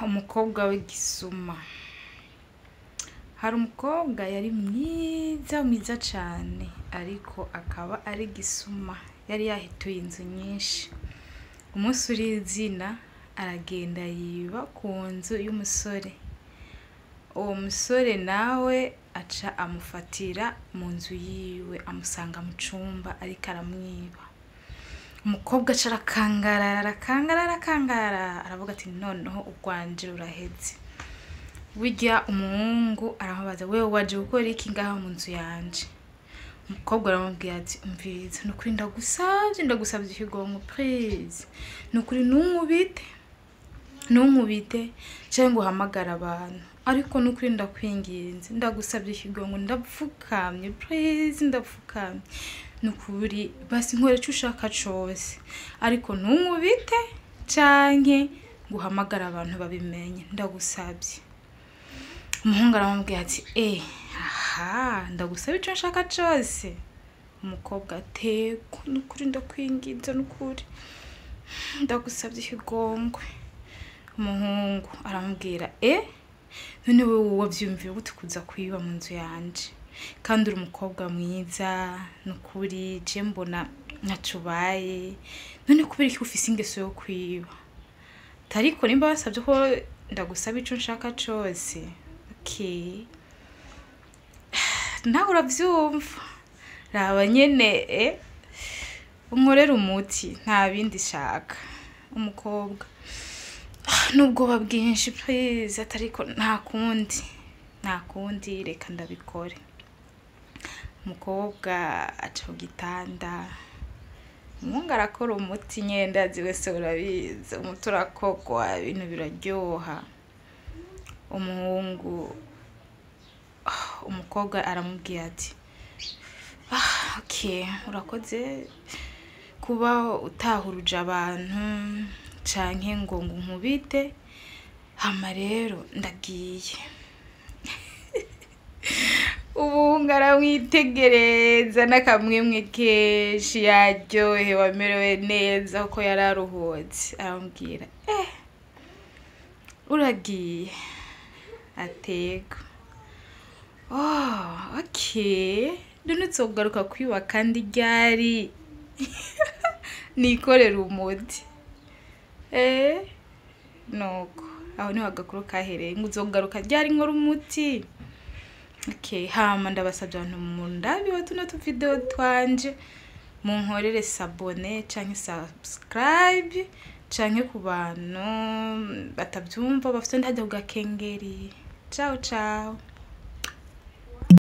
Umukobwa w'igisuma. Hari umukobwa yari mwiza mwiza cane, ariko akaba ari igisuma. Yari yahituye inzu nyinshi. Umunsi uri izina aragenda yiba ku nzu y'umusore. Uwo musore nawe aca amufatira mu nzu yiwe, amusanga mu cumba ariko aramwiba. Umukobwa aca arakangarara, arakangarara, arakangarara, aravuga ati noneho urwanje ruraheze. Burya umuhungu aramubaza, wewe waje gukora iki ngaha mu nzu yanje? Umukobwa aramubwira ati umviriza, nukuri ndagusavye, ndagusavye ikigongo please, nukuri ntunkubite, ntunkubite canke ngo uhamagare abantu, ariko nukuri ndakwinginze, ndagusavye ikigongo, ndapfukamye please, ndapfukamye, nukuri basi nkore ico ushaka cose, ariko ntunkubite canke ngo uhamagare abantu babimenye, ndagusavye. Umuhungu aramubwira ati aha, ndagusaba ico nshaka cose. Umukobwa ati ego, nukuri ndakwinginze, nukuri ndagusavye ikigongwe. Umuhungu aramubwira none wewe wavyiyumviye gute kuza kwiba mu nzu yanje, kandi uri umukobwa mwiza, nukuri je mbona ntaco ubaye, none kubera iki ufise ingeso yo kwiba? Ariko nimba wasavye ko ndagusaba ico nshaka cose, okay, nawe uravyumva, raba nyene unkorere umuti, nta bindi shaka. Umukobwa n'ubwoba bwinshi please, atariko nta kundi, nta kundi, reka ndabikore. Umukobwa aca ku gitanda, umuhungu arakora umuti nyene, ndazi wese urabizi, umuti urakogwa, ibintu biraryoha. Umuhungu, umukobwa aramubwira ati okay, urakoze kuba utahuruje abantu canke ngo nkubite, hama rero ndagiye. Umuhungu aramwitegereza n'akamwemwe kenshi, yaryohewe, amerewe neza kuko yari aruhutse. Aramubwira uragiye? Atego. Oh, okay, none uzogaruka kwiba kandi ryari? Nikorere umuti. Nuko aho niho agakuru kahereye, ngo uzogaruka ryari nkora umuti? Okay, hama ndabasavye abantu mundabiwe tuno tuvideo twanje, munkorere s'abonner canke subscribe, canke ku bantu batavyumva bafite ndajya ku gakengeri. Ciao ciao.